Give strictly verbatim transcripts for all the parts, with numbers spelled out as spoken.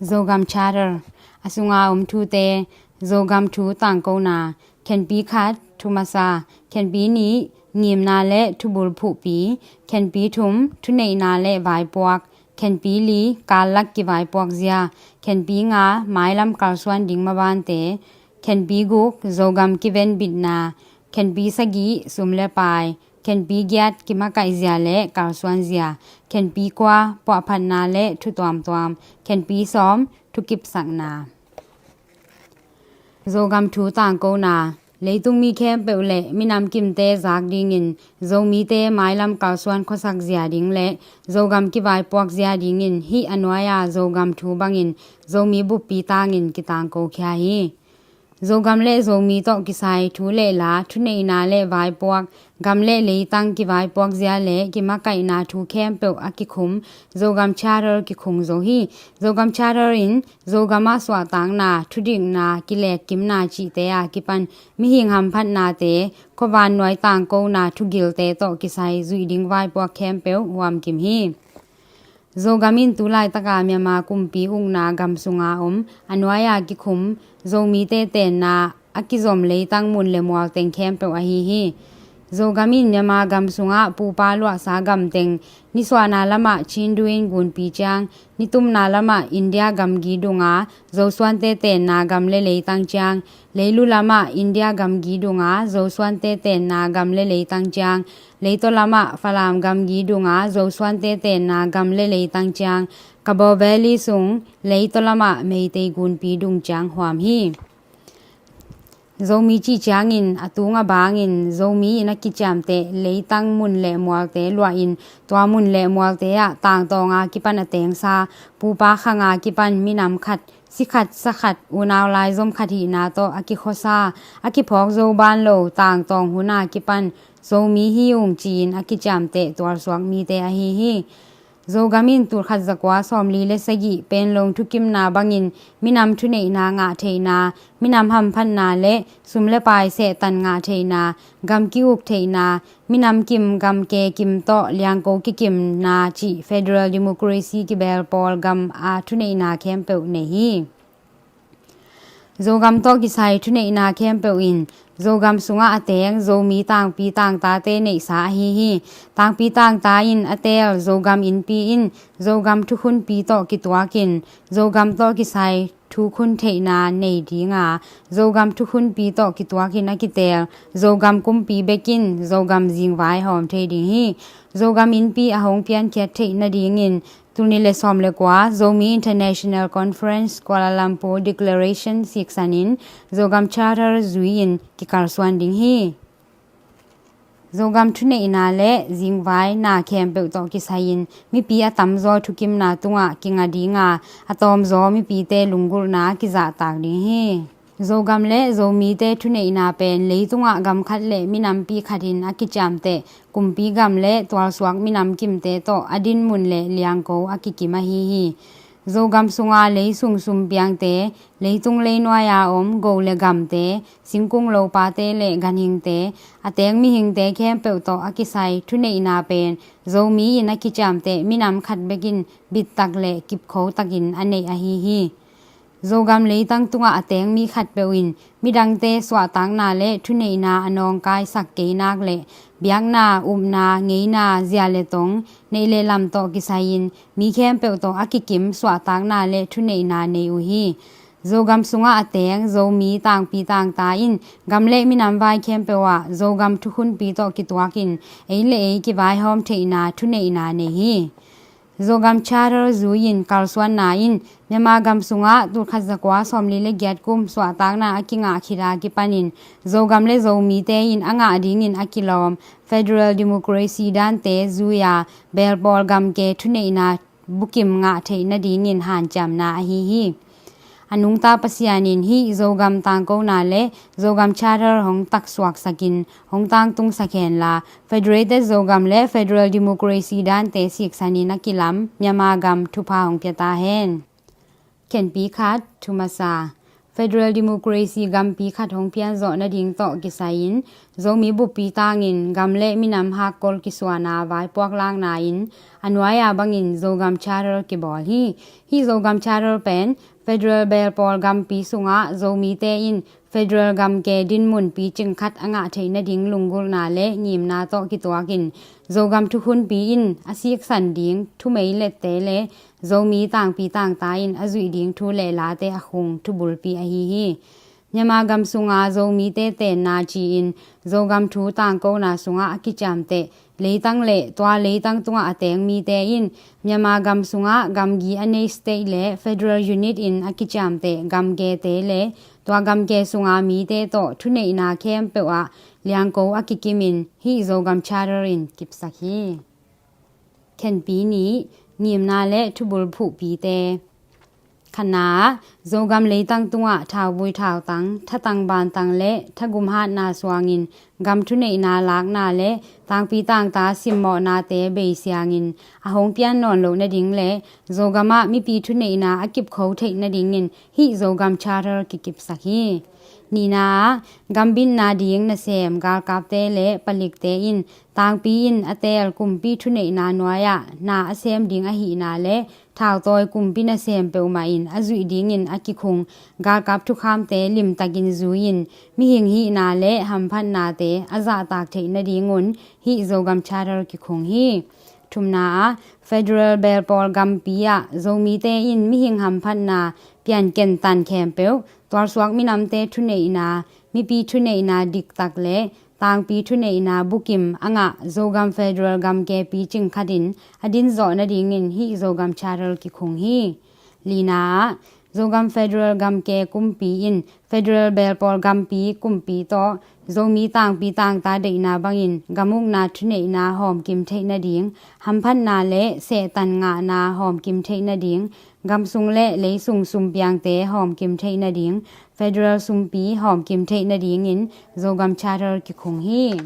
Zogam Charter, a sunga om thute. Zogam thu tangkona. Khenpi khat, thu masa. Khenpi nih, ngimna le thubul phuhpi. Khenpi thum, thuneihna le vaipuak. Khenpi li, kallak kivaipuak zia. Khenpi nga, mailam kalsuan ding mabante. Khenpi guk, Zogam kiven bitna. Khenpi sagih, sum le pai. Khenpi giat, kimakaih zia le kalsuan zia. Khenpi kua, puahphatna le thu tuamtuam. Khenpi sawm, thukipsakna. Zogam thu tangkona. Leitung mi khempeuh le minam kimte zak dingin Zomite mailam kalsuan khuasak zia ding le Zogam kivaipuak zia dingin hih a nuai-a Zogam thu bangin Zomi buppi tangin kitangko khia hi. Zogam le Zomi tawh kisai thu le la, thuneihna le vaipuak, gam le leitang kivaipuak zia le kimakaihna thu khempeuh a kikhum Zogam Charter kikhung zo hi. Zogam Charter in Zogam ah suahtakna, thudikna, kilekkimna cihte a kipan mihing hamphatnate, khuavan nuai tangkona thugilte tawh kisai zuih ding vaipuak khempeuh huamkim hi. Zogam in tu laitaka Myanmar kumpi ukna gam sunga om a nuai-a kikhum Zomite tenna a kizom leitang mun le mual teng khempeuh ahi hi. Zogam in Myanmar gam sungah pupa luahsa gam teng, nisuahna lamah Chindu in gunpi ciang, nitumna lamah India gamgi dunga Zosuante tenna gam le leitang ciang, leilu lamah India gamgi dunga Zosuante tenna gam le leitang ciang, leitaw lamah Falam gamgi dunga Zosuante tenna gam le leitang ciang, Kabaw Valley sung leitaw lamah Meitei gunpi dung ciang huam hi. Zomi cih ciangin a tung a bangin Zomi in a kiciamteh leitang mun le mualte luahin tua mun le mualte ah tangtawnga kipan a tengsa, pupa khanga kipan minam khat, si khat, sa khat, unau laizom khat hihna tawh a kikhuasa, a kiphawk zo ban lo tangtawng huna kipan Zomi hi ung ci-in a kiciamteh tualsuak mite ahi hi. Zogam in tulkhat zakua sawmli le sagih Panglong thukimna bangin minam thuneihna ngah theihna, minam hamphatna le sum le pai sehtan ngah theihna, gam ki-uk theihna, minam kim gam ke kim tawh liangko kikimna cih federal democracy kibel pawl gam a thuneihna khempeuh nei hi. Zogam tawh kisai thuneihna khempeuh in Zogam sungah a teng Zomi tangpi tangtate neihsa ahi hi. Tangpi tangta in a teel Zogam innpi in Zogam thukhunpi tawh kituakin Zogam tawh kisai thukhun theihna nei dinga, Zogam thukhunpi tawh kituakin a kiteel Zogam kumpi bekin Zogam zingvai hawm thei ding hi. Zogam innpi a hong piankhiat theih nadingin tul nih le sawm le kua Zomi International Conference Kuala Lumpur Declaration siksanin Zogam Charter zui-in kikalsuan ding hi. Zogam thuneihna le zingvaina khempeuh tawh kisai-in mipi a tamzaw thukimna tungah kinga dinga, a tawmzaw mipite lunggulhna kizahtak ding hi. Zogam le Zomite thuneihna pen leitungah gam khat le minampi khatin a kiciamteh kumpi gam le tualsuak minam kimte tawh a dinmun le liangko a kikim ahi hi. Zogam sunga leisung sumpiangte, leitung leinuai-a om go le gamte, singkung lopate le ganhingte, a teng mihingte khempeuh tawh a kisai thuneihna pen Zomi in a kiciamteh minam khat bekin bittak le kipkhotakin a neih ahi hi. Zogam leitang tungah a teng mi khatpeuh in midangte suahtakna le thuneihna a nawngkaisak kei nak le biakna, upna, ngeina, zia le tong, neih le lam tawh kisai-in mi khempeuh tawh a kikim suahtakna le thuneihna nei uh hi. Zogam sungah a teng Zomi tangpi tangta in gam le minam vai khempeuh ah Zogam thukhunpi tawh kituakin ei le ei kivaihawm theihna thuneihna nei hi. Zogam Charter zui-in kalsuanna in Myanmar gam sungah tulkhat zakua sawmli le giat kum suahtakna a kingah khit a kipanin Zogam le Zomite in a ngah dingin a kilawm federal democracy dante zui-a belpawl gamke thuneihna bukim ngah theih nadingin hanciamna ahi hi. A nungta Pasian in hih Zogam tangkona le Zogam Charter hong taksuaksakin hong tangtungsak henla, Federated Zogam le Federal Democracy dante siksanin a kilam Myanmar gam thupha hong pia ta hen. Khenpi khat, thu masa. Federal Democracy gampi khat hong pianzawh nading tawh kisai-in Zomi buppi tangin gam le minam hakkol kisuana vaipuak lakna in a nuai-a bangin Zogam Charter kibawl hi. Hih Zogam Charter pen federal belpawl gampi sungah Zomite in federal gamke dinmun picing khat a ngah theih nading lunggulhna le ngimna tawh kituakin Zogam thukhunpi in a siksan ding thumei lette le Zomi tangpi tangta in a zuih ding thu le late a khung thubulpi ahi hi. Myanmar gam sunga Zomite tenna ci-in Zogam thu tangkona sungah a kiciamteh leitang le tua leitang tungah a teng mite in Myanmar gam sungah gamgi a nei state le federal unit in a kiciamteh gamgete le tua gamge sunga mite tawh thuneihna khempeuh ah liangko a kikimin hih Zogam Charter in kipsak hi. Khenpi nih, ngimna le thubulphuhpite. Khatna ah, Zogam leitang tungah thauvui thautang, thatang bantang le thagum hatna suangin gam thuneihna lakna le tangpi tangta simmawhnate beisiangin a hong pian nawn loh nading le Zogam ah mipi thuneihna a kipkho theih nadingin hih Zogam Charter kikipsak hi. Nihna ah, gambitna ding nasem galkapte le palikte in tangpi in a teel kumpi thuneihna nuai-ah na a sem ding ahihna le thautawi kumpi nasem peuhmah in a zuih dingin a kikhung galkap thukhamte limtakin zui-in mihing hihna le hamphatnate a zahtak theih nadingun hih Zogam Charter kikhung hi. Thumna ah, federal belpawl gampi ah Zomite in mihing hamphatna pianken tan khempeuh tualsuak minamte thuneihna, mipi thuneihna diktak le tangpi thuneihna bukim a ngah Zogam federal gamke picing khatin a dinzawh nadingin hih Zogam Charter kikhung hi. Lina ah, Zogam federal gamke kumpi in federal belpawl gampi kumpi tawh Zomi tangpi tangta deihna bangin gamukna thuneihna hawmkim theih nading, hamphatna le sehtan ngahna hawmkim theih nading, gamsung le leisung sumpiangte hawmkim theih nading, federal sumpi hawmkim theih nadingin Zogam Charter kikhung hi.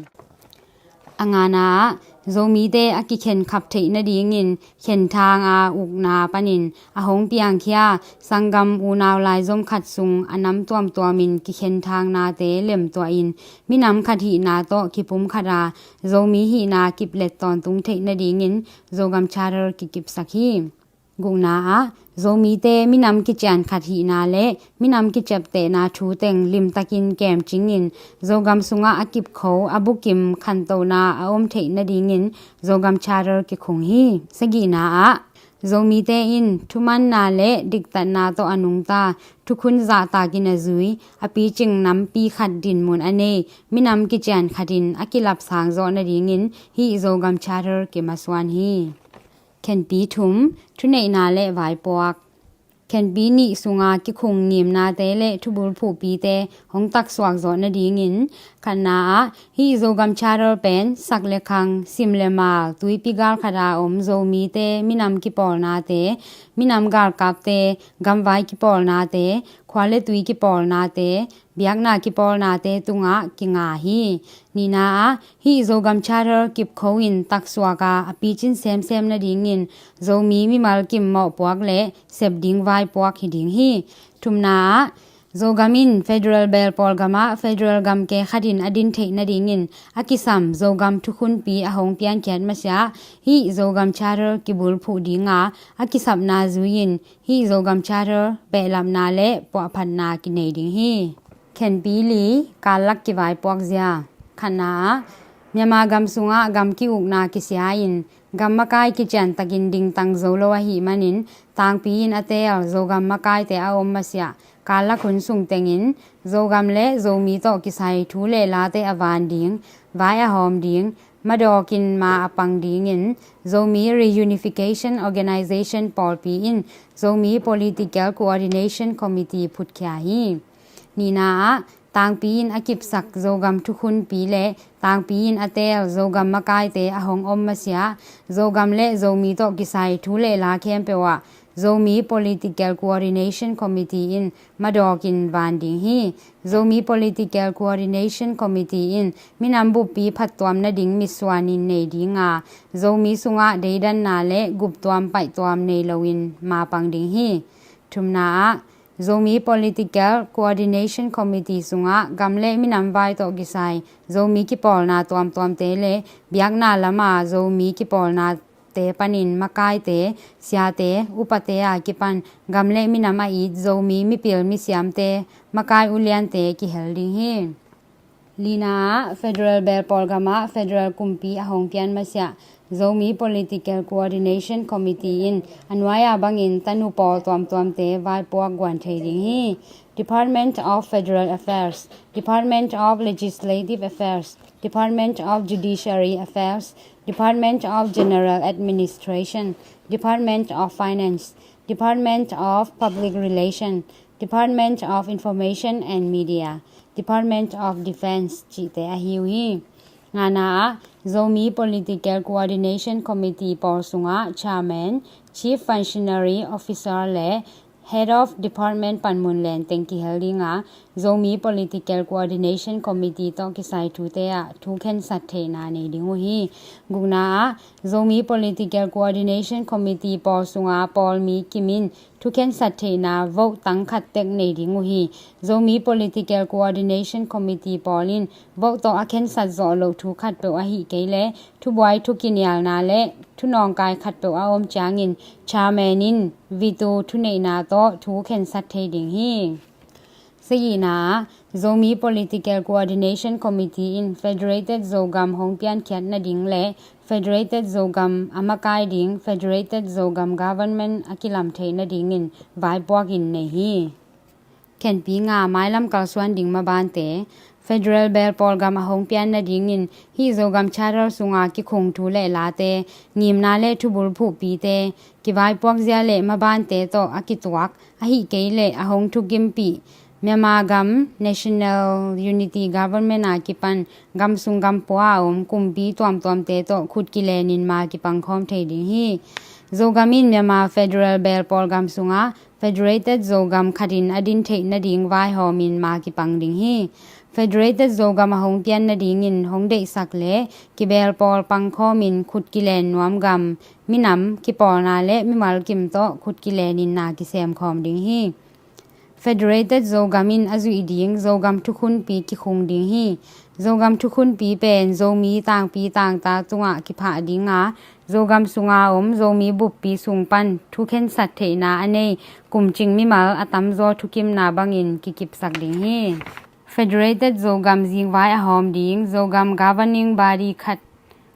A ngana ah, Zomite a kikhenkhap theih nadingin khenthang a ukna panin a hong piangkhia sanggam unau laizom khat sung a nam tuamtuamin kikhenthang nate lemtuahin minam khat hihna tawh kipum khata Zomi hihna kiplet tawntung theih nadingin Zogam Charter kikipsak hi. Gukna ah, Zomite minam kician khat hihna le minam kiciaptehna thu teng limtakin kemcingin Zogam sungah a kipkho a bukim khantohna a om theih nadingin Zogam Charter kikhung hi. Sagihna ah, Zomite in thumanna le diktatna tawh a nungta thukhun zahtakin a zui a picing nampi khat dinmun a nei minam kician khatin a kilapsang zawh nadingin hih Zogam Charter kimasuan hi. Khenpi thum, thuneihna le vaipuak. Khenpi nih sunga kikhung ngimnate le thubulphuhpite hong taksuak zawh nadingin khatna ah hih Zogam Charter pen sak le khang, sim le mal, tuipi galkhata om Zomite minam kipawlnate, minam galkapte gamvai kipawlnate, khua le tui kipawlnate, biakna kipawlnate tungah kinga hi. Nihna ah hih Zogam Charter kipkho in taksuak a a picin semsem nadingin Zomi mimal kim mawhpuak le sep ding vaipuak hi ding hi. Thumna ah Zogam in federal belpawl gamah federal gamke khatin a din theih nadingin a kisam Zogam thukhunpi a hong piankhiat masiah hih Zogam Charter kibulphuh dinga a kisapna zui-in hih Zogam Charter behlapna le puahphatna kinei ding hi. Khenpi li, kallak kivaipuak zia. Khatna ah Myanmar gam sungah gam ki-ukna kisia-in gam makai kiciantakin dingtang zo lo ahih manin tangpi in a teel Zogam makaite a om masiah kallak hun sung tengin Zogam le Zomi tawh kisai thu le late a van ding, vai a hawm ding, madawkin ma a pang dingin Zomi Reunification Organization pawlpi in Zomi Political Coordination Committee phutkhia hi. Nihna ah tangpi in a kipsak Zogam thukhunpi le tangpi in a teel Zogam makaite a hong om masiah Zogam le Zomi tawh kisai thu le la khempeuh ah Zomi Political Coordination Committee in madawkin van ding hi. Zomi Political Coordination Committee in minam buppi phattuam nading mitsuanin nei dinga Zomi sungah deidanna le guptuam paihtuam nei loin mapang ding hi. Thumna ah Zomi Political Coordination Committee sungah gam le minam vai tawh kisai Zomi kipawlna tuamtuamte le biakna lama Zomi kipawlnate panin makaite, siate, upate a kipan gam le minam a it Zomi mipil misiamte, makai uliante kihel ding hi. Lina ah, Federal Belpawl gamah Federal kumpi a hong pian masiah Zomi Political Coordination Committee in a nuai-a bangin tanu pawl tuamtuamte vaipuak guan thei ding hi. Department of Federal Affairs, Department of Legislative Affairs, Department of Judiciary Affairs, Department of General Administration, Department of Finance, Department of Public Relation, Department of Information and Media, Department of Defense cihte ahi uh hi. Ngana ah, Zomi Political Coordination Committee pawl sungah Chairman, Chief Functionary Officer le Head of Department panmun lenteng kihel ding a, Zomi Political Coordination Committee tawh kisai thute ah thu khensat theihna nei ding uh hi. Gukna ah, Zomi Political Coordination Committee pawl sunga pawlmi kim in thu khensat theihna vote tang khat tek nei ding uh hi. Zomi Political Coordination Committee pawl in vote tawh a khensat zawh loh thu khatpeuh ahih kei leh thubuai thukinialna le thunawngkai khatpeuh a om ciangin chairman in veto thuneihna tawh thu khensat thei ding hi. Sagihna ah, Zomi Political Coordination Committee in Federated Zogam hong piankhiat nading le Federated Zogam a makai ding Federated Zogam Government a kilam theih nadingin vaipuak in nei hi. Khenpi nga, mailam kalsuan ding mabante. Federal Belpawl gam a hong pian nadingin hih Zogam Charter sunga kikhung thu le late, ngimna le thubul phuhpite, kivaipuak zia le mabante tawh a kituak, ahih kei leh a hong thukimpih Myanmar gam National Unity Government a kipan gam sung gam pua a om kumpi tuamtuamte tawh khut kilenin ma kipangkhawm thei ding hi. Zogam in Myanmar Federal Belpawl gam sungah Federated Zogam khatin a din theih nading vaihawmin ma kipang ding hi. Federated Zogam a hong pian nadingin hong deihsak le kibelpawl pangkhawmin khut kilen nuam gam, minam, kipawlna le mimal kim tawh khut kilenin na kisemkhawm ding hi. Federated Zogam in a zuih ding Zogam thukhunpi kikhung ding hi. Zogam thukhunpi pen Zomi tangpi tangta tungah kiphah ding a, Zogam sunga om Zomi buppi sung pan thu khensat theihna a nei kumcing mimal a tamzaw thukimna bangin kikipsak ding hi. Federated Zogam zingvai a hawm ding Zogam governing body khat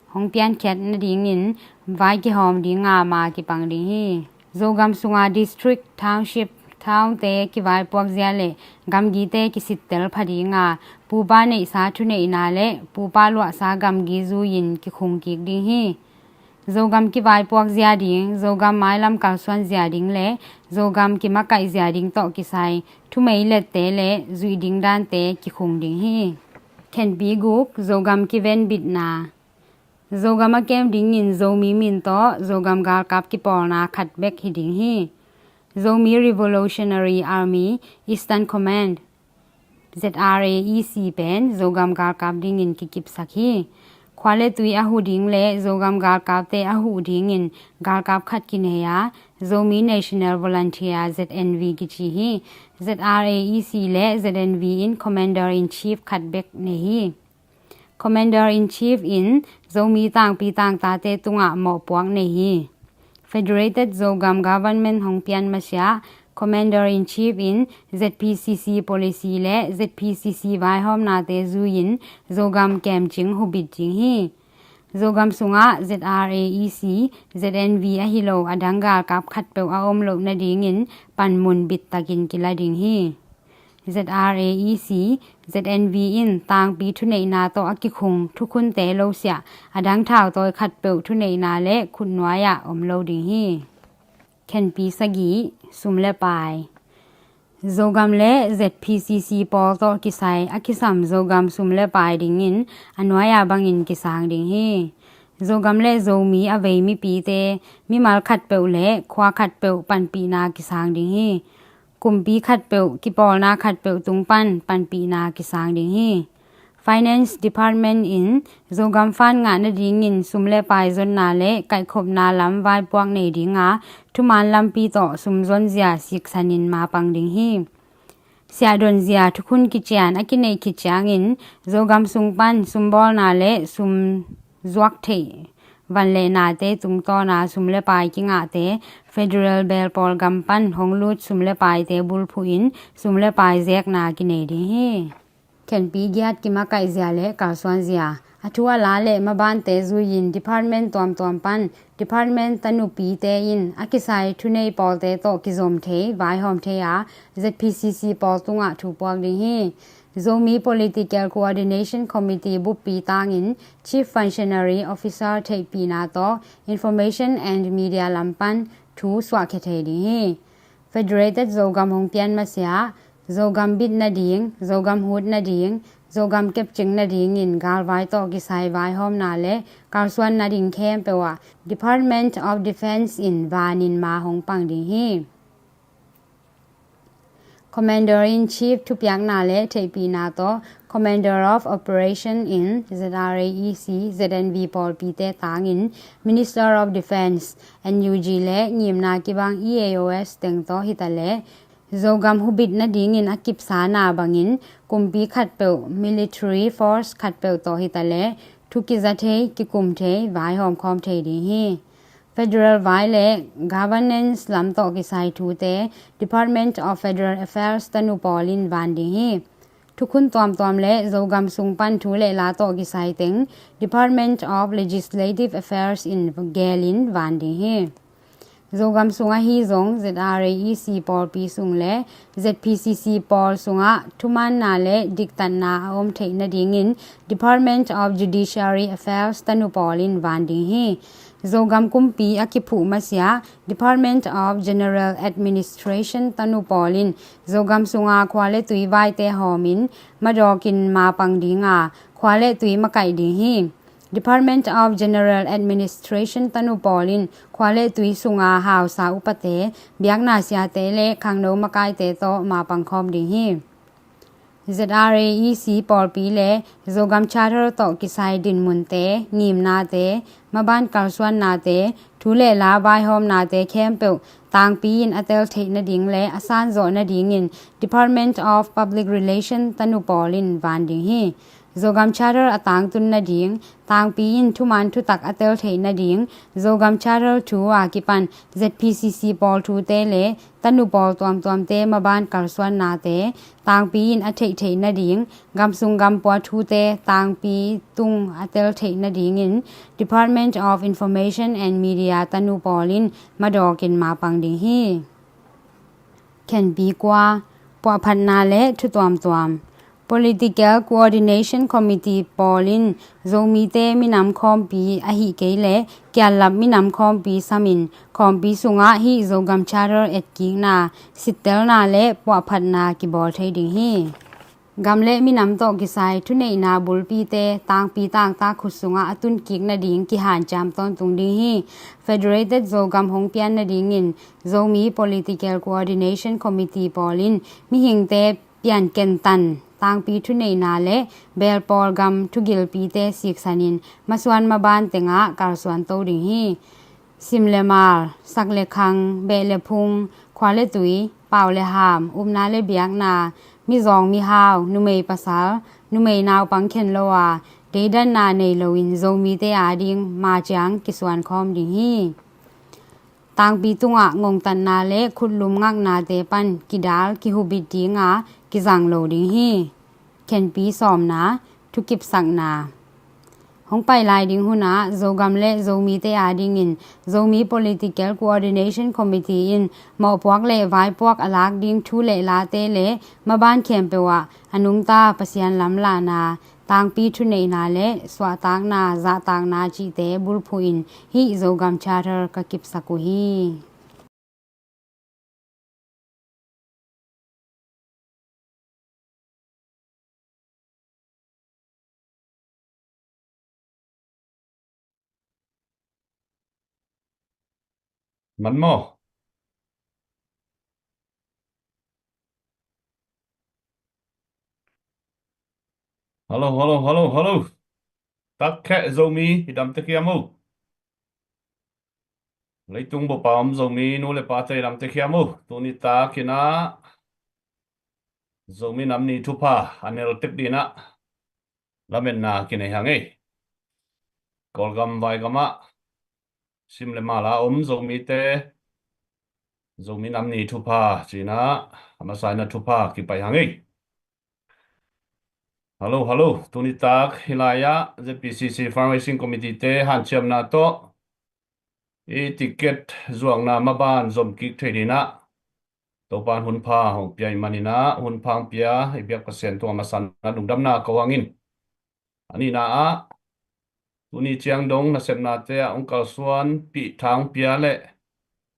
hong piankhiat nadingin vai kihawm ding a ma kipang ding hi. Zogam sunga district, township, townte kivaipuak zia le gamgite kisittel pha ding a, pupa neihsa thuneihna le pupa luahsa gamgi zui-in kikhung kik ding hi. Zogam kivaipuak zia ding, Zogam mailam kalsuan zia ding le Zogam kimakaih zia ding tawh kisai thumei lette le zuih ding dante kikhung ding hi. Khenpi guk, Zogam kivenbitna. Zogam a kem dingin Zomi min tawh Zogam galkap kipawlna khat bek hi ding hi. Zomi Revolutionary Army Eastern Command, Z R A E C pen Zogam galkap dingin kikipsak hi. Khua le tui a huh ding le Zogam galkapte a huh dingin galkap khat kinei a, Zomi National Volunteer, Z N V kici hi. Z R A E C le Z N V in Commander in Chief khat bek nei hi. Commander in Chief in Zomi tangpi tangtate tungah mawhpuak nei hi. Federated Zogam Government hong pian masiah Commander in Chief in Z P C C policy le Z P C C vaihawmnate zui-in Zogam kemcing hubit ding hi. Zogam sungah Z R A E C, Z N V ahi lo a dang galkap khatpeuh a om loh nadingin panmun bittakin kila ding hi. Z R A E C, Z N V in tangpi thuneihna tawh a kikhung thukhunte losiah a dang thautawi khatpeuh thuneihna le khutnuai-ah om lo ding hi. Khenpi sagih, sum le pai. Zogam le Z P C C pawl tawh kisai a kisam Zogam sum le pai dingin a nuai-a bangin kisang ding hi. Zogam le Zomi a vei mipite, mimal khatpeuh le khua khatpeuh panpihna kisang ding hi. Kumpi khatpeuh, kipawlna khatpeuh tung pan panpihna kisang ding hi. Finance Department in Zogam fund ngah nadingin sum le pai zonna le kaihkhopna lam vaipuak nei dinga thuman lampi tawh sum zonzia siksanin mapang ding hi. Siahdonzia thukhun kician a kineih khit ciangin Zogam sung pan sumbawlna le sum zuak theih van le nate tungtawna sum le pai kingahte federal belpawl gam pan hong lut sum le paite bulphuhin sum le pai zekna kinei ding hi. Khenpi giat kimakaihzia le kalsuanzia a thu a la le mabante zuiin department tuamtuam pan department tanupite in a kisai thunei pawlte tawh kizom thei vaihawm thei a ZPCC pawl tungah thupuak ding hi. Zomi Political Coordination Committee buppi tangin Chief Functionary Officer theihpihna tawh Information and Media lam pan thu suahkhia thei ding hi. Federated Zogam hong pian masiah Zogam bit nading, Zogam hut nading, Zogam kepcing nadingin galvai tawh kisai vaihawmna le kalsuan nading khempeuh ah Department of Defense in vanin ma hong pang ding hi. Commander in Chief thupiakna le theihpihna tawh Commander of Operation in ZRAEC, ZNV pawlpite tangin Minister of Defense, NUG le ngimna kibang EAOs teng tawh hitaleh Zogam hubit nadingin a kipsana bangin kumpi khatpeuh, military force khatpeuh tawh hitaleh thu kiza thei, kikum thei, vaihawm khawm thei ding hi. Federal vai le governance lam tawh kisai thute Department of Federal Affairs tanu pawl in van ding hi. Thukhun tuamtuam le Zogam sung pan thu le la tawh kisai teng Department of Legislative Affairs in gelin van ding hi. Zogam sung ahi zong ZRAEC pawlpi sung le ZPCC pawl sungah thumaanna le diktatna a om theih nadingin Department of Judiciary Affairs tanu pawl in van ding hi. Zogam kumpi a kiphuh masiah Department of General Administration tanu pawl in Zogam sunga khua le tui vaite hawmin madawkin mapang dinga khua le tui makaih ding hi. Department of General Administration tanu pawl in khua le tui sunga hausa upate, biakna siate le khangno makaite tawh mapang khawm ding hi. ZRAEC pawlpi le Zogam Charter tawh kisai dinmunte, ngimnate, maban kalsuannate, thu le la vaihawmnate khempeuh tangpi in a tel theih nading le a sanzawh nadingin Department of Public Relation tanu pawl in van ding hi. Zogam Charter a tangtun nading, tangpi in thuman thutak a tel theih nading, Zogam Charter thu a kipan ZPCC pawl thute le tanu pawl tuamtuamte maban kalsuannate tangpi in a theih theih nading, gamsung gampua thute tangpi tung a tel theih nadingin Department of Information and Media tanu pawl in madawkin mapang ding hi. Khenpi kua, puahphatna le thu tuamtuam. Political Coordination Committee pawl in Zomite minam khawmpi ahi kei le kiallap minam khawmpi samin khawmpi sungah hih Zogam Charter etkikna, sittelna le puahphatna kibawl thei ding hi. Gam le minam tawh kisai thuneihna bulpite tangpi tangtak khut sungah a tunkik nading kihanciam tawntung ding hi. Federated Zogam hong pian nadingin Zomi Political Coordination Committee pawl in mihingte piankentan tangpi thuneihna le belpawl gam thugilpite siksanin masuan maban tengah kalsuan to ding hi. Sim le mal, sak le khang, beh le phung, khua le tui, pau le ham, upna le biakna, mizawng mihau, numei pasal, numei naupang khen lo a deidanna nei loin Zomite ading maciang kisuan khawm ding hi. Tangpi tungah ngongtatna le khutlum ngaknate pan kidal kihubit dinga kizang lo ding hi. Khenpi sawmna, thukipsakna. Hong pai lai ding hunah Zogam le Zomite adingin Zomi Political Coordination Committee in mawhpuak le vaipuak a lak ding thu le late le maban khempeuh ah a nungta Pasian lamlahna, tangpi thuneihna le suahtakna, zahtakna cihte bulphuhin hih Zogam Charter ka kipsak uh hi. Man maw? Hello, hello, hello, hello. Takkheh Zomi, i damte khiam uh. Leitung bup a om Zomi nu le pate, i damte khiam uh. Tuni takin ah Zomi Nam Ni thupha a nel tek dingin ah lametna kinei hang ei. Kawlgam, Vaigam ah, sim le mal a om Zomite, Zomi Nam Ni thupha ci-in ah, a masa in ah thupha kipai hang ei. Hello, hello. Tuni tak hih lai ah Z P C C Fundraising Committee te hanciamna tawh i ticket zuakna maban zom kik thei dingin ah Topa'n hun pha hong pia ahih manin ah, hun pha hong pia i biak Pasian tungah a masa in ah lungdamna ko hang in. A nihna ah, tuni ciang dong nasepnate ah hong kalsuanpih, tha hong pia le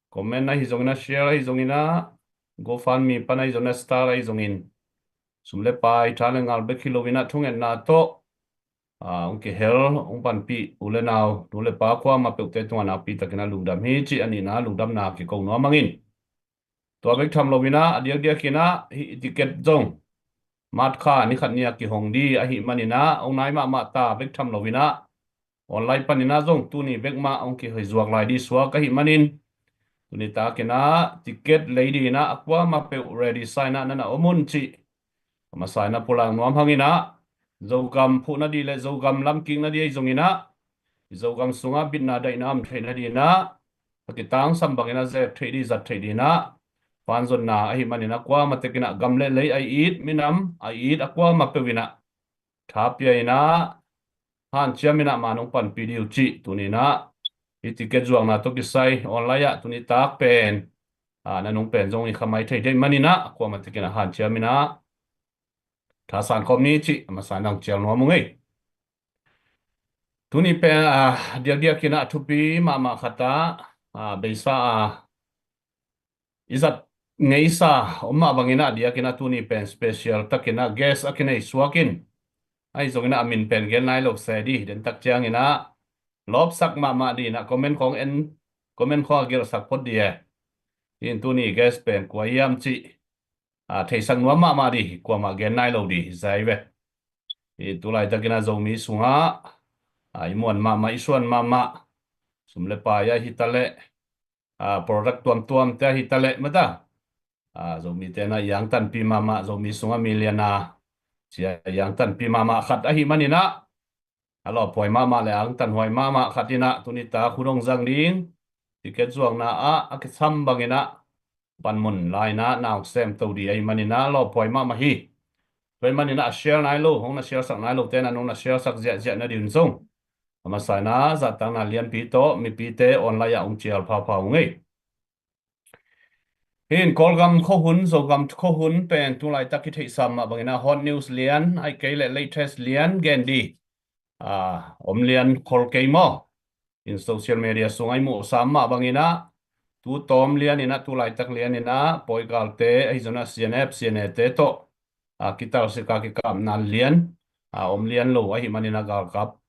comment ahi zongin ah, share ahi zongin ah, GoFundMe pan ahi zongin ah, Star ahi zongin, sum le pai, tha le ngal bek hi loin ah, thungetna tawh, aa, hong kihel, hong panpih u le nau, nu le pa kuamah peuhte tungah nakpi takin ah lungdam hi cih a nihna lungdamna kiko nuam hang in. Tua bek tham loin ah, a diakdiakin ah hih ticket zong March kha ni khat ni a kihong ding ahih manin ah, hong nai mahmah ta bek tham loin ah, online panin ah zong tuni bek mah hong kihoih zuak lai ding suak ahih manin, tuni takin ah ticket lei dingin ah a kuamah peuh ready sa in ah na na om un cih a masa in ah pulak nuam hang in ah, Zogam phuhna ding le Zogam lamkikna ding ahi zongin ah, Zogam sungah bitna daihna om theihna dingin ah, a kitangsam bangin ah zek theih ding, zat theih dingin ah, fanzonna ahih manin ah kuamah tekin ah gam le lei a it, minam a it a kuamah peuh in ah tha pia in ah, hanciam in ah man hong panpih ding uh cih tuni in ah hih ticket zuakna tawh kisai online ah tuni tak pen, aa, na nung pen zong i khamai thei ding ahih manin ah kuamah tekin ah hanciam in ah thasan khawm ni cih a masa in ah hong cial nuam ung ei. Tuni pen, aa, diakdiakin ah thupi mahmah khat ah, aa, beisa a i zat ngeisa om mah bangin ah, diakin ah tuni pen special takin ah guest a kinei suak in, ahi zongin ah a min pen gen nai lo se ding, den tak ciangin ah lawpsak mahmah dingin ah comment khawng en, comment khawng a gelhsak phot ding e. Hi in, tuni guest pen kua hiam cih, aa, theisak nuam mahmah ding, kuamah gen nai lo ding hi zai ve. Hi in, tu laitakin ah Zomi sungah, aa, i muan mahmah, i suan mahmah, sum le pai ah hi ta leh, aa, product tuamtuamte ah hi ta leh mata, aa, Zomite in ah i angtanpih mahmah, Zomi sungah millionaire ci-a i angtanpih mahmah khat ahih manin ah, a lawphuai mahmah le angtanhuai mahmah khat in ah tuni tak hun hong zang ding, ticket zuakna ah a kisam bangin ah panmun la in ah na hong semto ding ahih manin ah lawphuai mahmah hi. Tua ahih manin ah a share nai lo, hong na sharesak nai lote in ah nong na sharesak ziahziah nading un zong a masa in ah zahtakna lianpi tawh mipite online ah hong cial phapha ung ei. Hi in, Kawlgam khuahun, Zogam khuahun pen tu laitak i theihsa mah bangin ah hot news lian, ahih kei leh latest lian gen ding, aa, om lian khol kei maw? In, social media sungah i muhsa mah bangin ah tu tawm lian in ah, tu laitak lian in ah pawi galte ahi zongin ah C N F, C N A te tawh, aa, kitalsik a kikapna lian, aa, om lian lo ahih manin ah galkap